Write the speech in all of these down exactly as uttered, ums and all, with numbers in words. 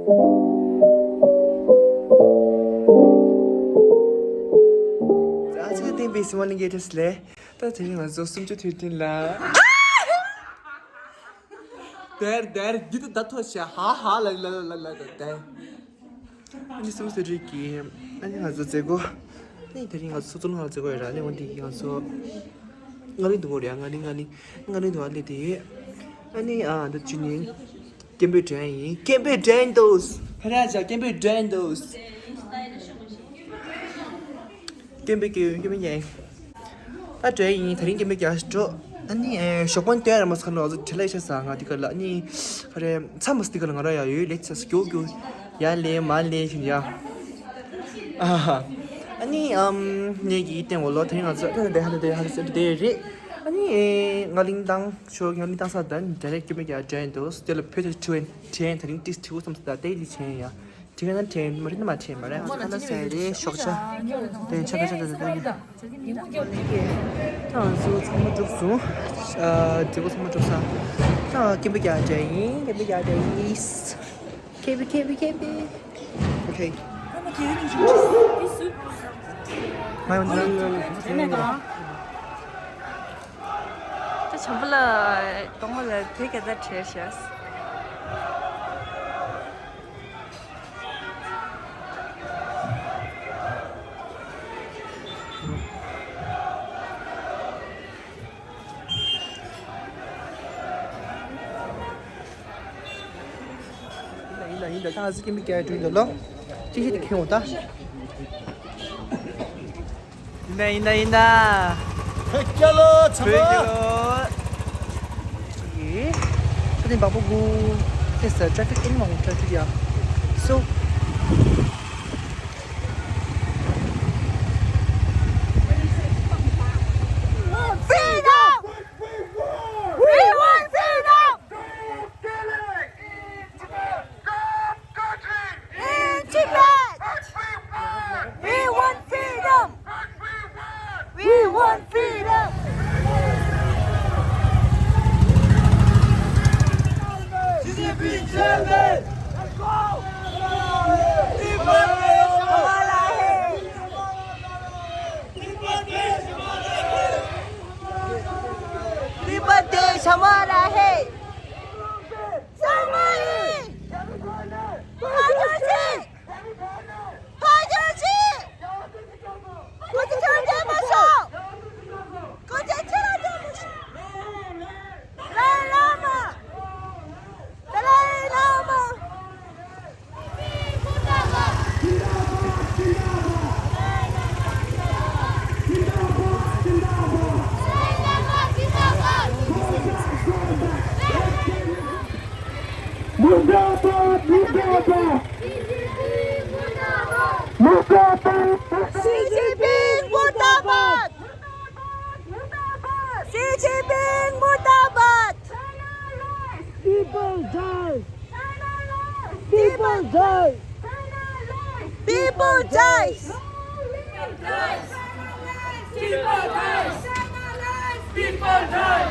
ཨ་ཅག་བསྟན་པའི་སྲིད་དབང་གླིང་གའི་གྲས་ལས། ད་དེ་རིང་ང་ཚོ་སུམ་ཅུ་དུས་སྟོན་ལ། དེར་དེར་རྒྱུད་དུ་ད་ཐོ་ཤ་ཧ་ཧ་ལ་ལ་ལ་ལ་ལ་དེ། ཨ་ནི་སུམ་ཅུ་དུས་སྟོན་གྱི་ཨ་ནི་ང་ཚོ་མཛད་སྒོ། ཨ་ནི་དེ་རིང་ང་ཚོ་ཚོགས་ལུང་ལ་མཛད་སྒོ་ཡོད་ར། ཨ་ནི་འོན་ཏེ་ང་ཚོ་ང་ལི་འདུག་གོ་རེད། ང་ལི་ང་ལི་ང་ལི་འདུག་ཨ་ལེ་དེ། ཨ་ནི་ཨ་ད་ཅི་ནི། སྐད་འབོད་འདྲ་ཡིན། སྐད་འབོད་འདྲ་ཡིན་འདུག་ཕ་ར་ཇ་སྐད་འབོད་འདྲ་ཡིན་འདུག་སྐད་འབོད་སྐད་འབོད་སྐད་འབོད་ཡིན། ད་འདྲ་ཡིན། ད་རིང་སྐད་འབོད་རྒྱག་འགྲོ། ཨ་ནི་ཨེ་ཞོགས་པ་སྟོན་ར་མ་སོང་ཁ་ནོ་ང་ཚོ་བྲེལ་ལ་ཤ་ས་ང་དེ་ག་ལ་ཨ་ནི་ཁ་རེ་མཚམས་མ་སྟེ་ག་ལ་ང་ར་ཡ་ཡོད་ལེགས་ཚ་སྐྱོ་སྐྱོ་ཡ་ལེ་མ་ལེ་ཞིག་ཡ། ཨ་ནི་ཨམ་ངེད་ཀྱི་སྟེང་འོ་ལོ་དེ་རིང་ང་ཚོ་ད་ད་ད་ད་ད་ད་རེད། ཨ་ནི་ཨེ་ང་གླིང་ཐང་ཤོག་ང་གླིང་ཐང་ས་ད་འདྲ་རེད། སྐད་འབོད་རྒྱག་འདྲ་ཡིན་འདུག་དེ་ལ་བོད་དུ་ཁྲི་བའི་དྲན་ད་རིང་ཏིས་ཁྲི་བོ་བསམ་སོང་ད་ལྟའི་དེ་ཆེན་ཡ། དྲི་ག་ན་དྲན་མ་རེད་ན་མ་དྲན་མ་རེད། ཨ་ཁ་ན་ཟེར་རེད་ཤོག་ཆ། དེ་ཆ་ཆ་ཆ་ཆ་ཆ། ད་ང་ཚོ་ཚང་མ་གྲུབ་སོང་། ཨ་དེ་གོ་ཚང་མ་གྲུབ་སོང་། ད་སྐད་འབོད་རྒྱག་འདྲ་ཡིན། སྐད་འབོད་རྒྱག་འདྲ་ཡིན། ཁེ་བི་ཁེ་བི་ཁེ་བི། ཨོ་ཁེ། ང་ཡོང་ཐལ། དེ་ནས་གང་། ད་བྱམས་པ་ལ་གཏོང་བ་ལ་དེ་ག་ད་བྲལ་ཤག་ཡིན་ལ་ཡིན་ལ་ཡིན་ལ། ད་ང་ཚོ་སྐད་འབོད་རྒྱག་འགྲོ་ཡིན་ལ་ལོ། ཅི་ཞིག་དེ་ཁེངས་འོང་ད། ཡིན་ད་ཡིན་ད་ཡིན་ད། ཕེབས་རྒྱུ་ལོ་ཚང་མ། ཕེབས་རྒྱུ་ལོ། ཅི་ཡིན། ད་དེ་འབག་པོ་གུ། དེ་ས་ཊེ་ཕིག་ཨེ་ནི་མང་པོ་ཊེ་ཕིག་ཡ། སོ། Freedom! We want freedom! Stop killing! Stop torturing! In Tibet! We want freedom! We want freedom! Tibet देश हमारा है। ཚང་མ་ཡིན། ཕར་རྒྱུགས་ཤིག་ཕར་རྒྱུགས་ཤིག་སྐུ་ཚེ་ཁྱེད་རང་བདེ་མོ་བཞུགས། སྐུ་ཚེ་ཁྱེད་རང་བདེ་མོ་བཞུགས། ཏཱ་ལའི་བླ་མ། ཏཱ་ལའི་བླ་མ། मुर्दाबाद, मुर्दाबाद। मुर्दाबाद। शी जिनपिंग मुर्दाबाद। शी जिनपिंग मुर्दाबाद। People die. People die. People die. People die. People die.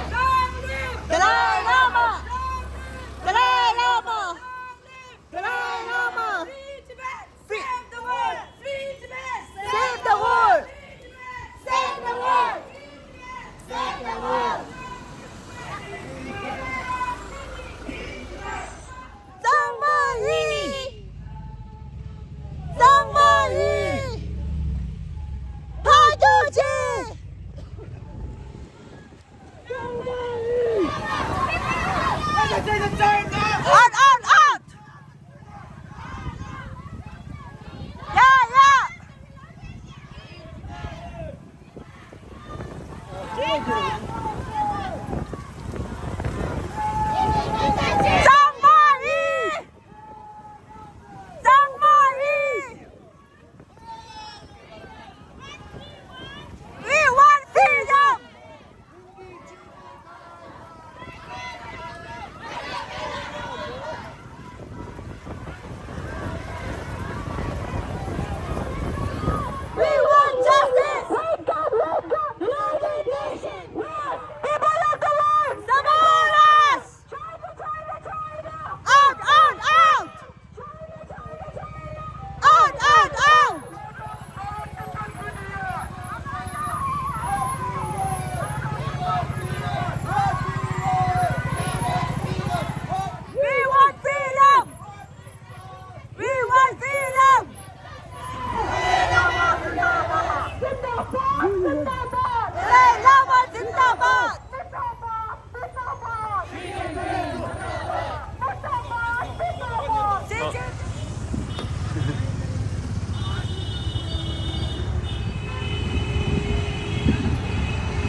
Dalai Lama. Dalai Lama. Dalai Lama. Free Tibet. Save the world. Free Tibet. Save the world. Save the world. Save the world. གཙང་མ་ཡིན། གཙང་མ་ཡིན། ཕར་རྒྱུགས་ཤིག་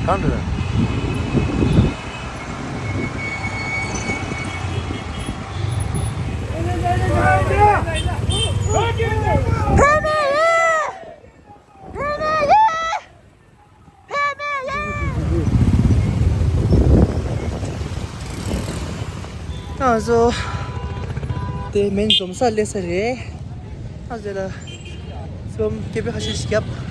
གང་འདྲ། ང་ཚོ་དེ་སྨན་འཛོམས་ས་སླེབས་ས་རེད། ང་ཚོ་ལ་འཛོམས་སྐད་འབོད་ཁ་ཤས་ཤིག་བརྒྱབ།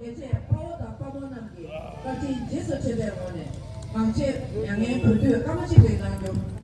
དེ་རྗེས་དཔའ་བོ་དང་དཔའ་མོ་རྣམས་ཀྱིས་བཀའ་དྲིན་རྗེས་སུ་དྲན་པའི་ངོས་ནས། གངས་ཅན་མྱ་ངན་གུས་